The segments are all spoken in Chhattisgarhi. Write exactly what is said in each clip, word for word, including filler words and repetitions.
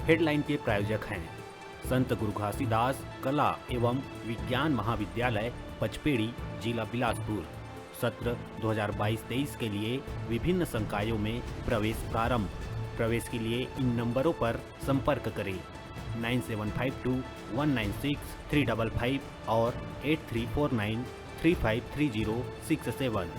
हेडलाइन के प्रायोजक हैं संत गुरु घासीदास कला एवं विज्ञान महाविद्यालय पचपेड़ी, जिला बिलासपुर। सत्र दो हज़ार बाईस तेईस के लिए विभिन्न संकायों में प्रवेश प्रारंभ। प्रवेश के लिए इन नंबरों पर संपर्क करें, nine seven five two one nine six three double five और eight three four nine three five three zero six seven.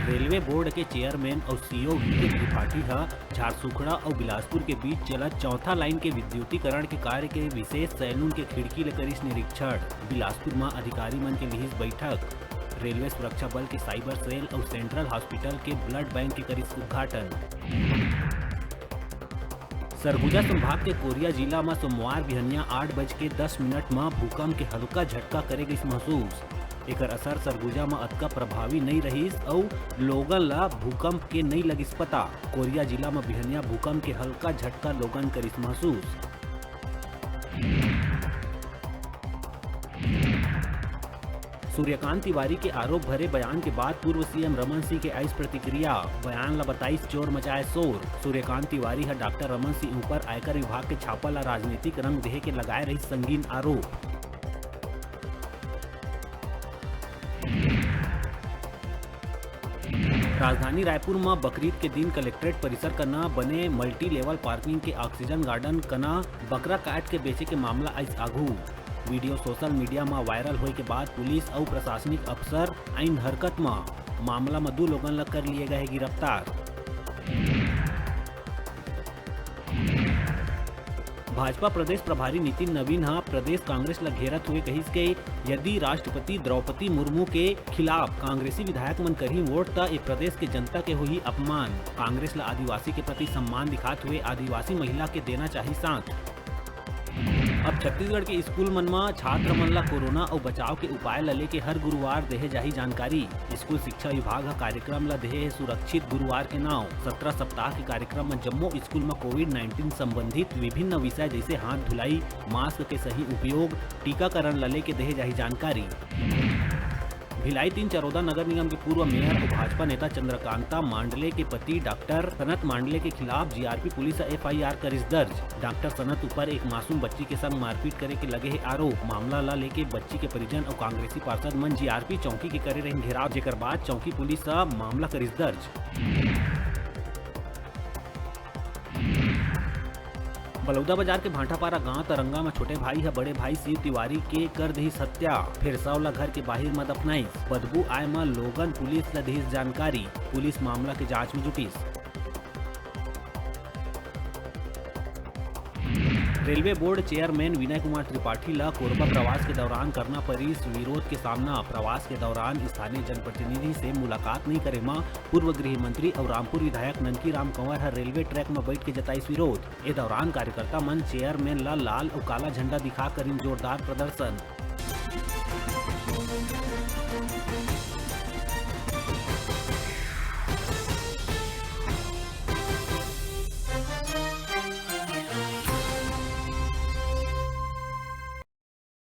Railway board के चेयरमैन अउ सीईओ वीके त्रिपाठी ह झारसुखड़ा अउ बिलासपुर के बीच चलत चौथा लाइन के विद्युतीकरण के कार्य के विशेष सैलून के खिड़की ले करिस निरीक्षण। बिलासपुर म अधिकारी मन के लिहिस बैठक। रेलवे सुरक्षा बल के साइबर सेल अउ सेंट्रल हॉस्पिटल के ब्लड बैंक के करिस उद्घाटन। सरगुजा संभाग के कोरिया जिला म सोमवार बिहनिया आठ बज के दस मिनट म भूकंप के हल्का झटका करे गइस महसूस। एकर असर सरगुजा म अतका प्रभावी नइ रहिस अउ लोगन ल भूकंप के नइ लगिस पता। कोरिया जिला म बिहनिया भूकंप के हल्का झटका लोगन करिस महसूस। सूर्यकांत तिवारी के आरोप भरे बयान के बाद पूर्व सीएम रमन सिंह के आइस प्रतिक्रिया, बयान ला बताइस चोर मचाए शोर। सूर्यकांत तिवारी ह डॉक्टर रमन सिंह ऊपर आयकर विभाग के छापा ला राजनीतिक रंग देहे के लगाए रहिस संगीन आरोप। राजधानी रायपुर म बकरीद के दिन कलेक्ट्रेट परिसर कना बने मल्टी लेवल पार्किंग के ऑक्सीजन गार्डन कना बकरा काट के बेचे के मामला आइस आघू। वीडियो सोशल मीडिया म वायरल होए के बाद पुलिस अउ प्रशासनिक अफसर आइन हरकत म। मामला म दू लोगन ल कर लिए गए हे गिरफ्तार। भाजपा प्रदेश प्रभारी नितिन नवीन ह प्रदेश कांग्रेस ल घेरत हुए कहिस के यदि राष्ट्रपति द्रौपदी मुर्मू के खिलाफ कांग्रेसी विधायक मन करही वोट, त ए प्रदेश के जनता के होही अपमान। कांग्रेस ल आदिवासी के प्रति सम्मान दिखात हुए आदिवासी महिला के देना चाही साथ। अब छत्तीसगढ़ के स्कूल मन म छात्र मन ला कोरोना अउ बचाव के उपाय ला लेके हर गुरुवार देहे जाही जानकारी। स्कूल शिक्षा विभाग ह कार्यक्रम ला देहे हे सुरक्षित गुरुवार के नाव। सत्रह सप्ताह के कार्यक्रम म जम्मो स्कूल म कोविड नाइनटीन संबंधित विभिन्न विषय जैसे हाथ धुलाई, मास्क के सही उपयोग, टीकाकरण ला लेके देहे जाही जानकारी। भिलाई तीन चरोदा नगर निगम के पूर्व मेयर अउ भाजपा नेता चंद्रकांता मांडले के पति डॉक्टर सनत मांडले के खिलाफ जीआरपी पुलिस ह एफआईआर करिस दर्ज। डॉक्टर सनत ऊपर एक मासूम बच्ची के संग मारपीट करे के लगे हे आरोप। मामला ला लेके बच्ची के परिजन अउ कांग्रेसी पार्षद मन जीआरपी चौकी के करे रहिन घेराव, जेकर बाद चौकी पुलिस ह मामला करिस दर्ज। बलौदाबाजार के भांटापारा गांव तरंगा म छोटे भाई ह बड़े भाई शिव तिवारी के कर दिहिस हत्या, फेर शव ल घर के बाहिर म दफनाइस। बदबू आए म लोगन पुलिस ल दिहिस जानकारी, पुलिस मामला के जांच म जुटिस। Railway board chairman Vinay Kumar Tripathi ल कोरबा प्रवास के दौरान करना परिस विरोध के सामना। प्रवास के दौरान स्थानीय जनप्रतिनिधि से मुलाकात नइ करे म पूर्व गृह मंत्री अउ रामपुर विधायक ननकी राम कंवर ह रेलवे ट्रैक म बैठ के जताइस विरोध। ए दौरान कार्यकर्ता मन चेयरमैन ल लाल अउ काला झंडा दिखा करिन जोरदार प्रदर्शन।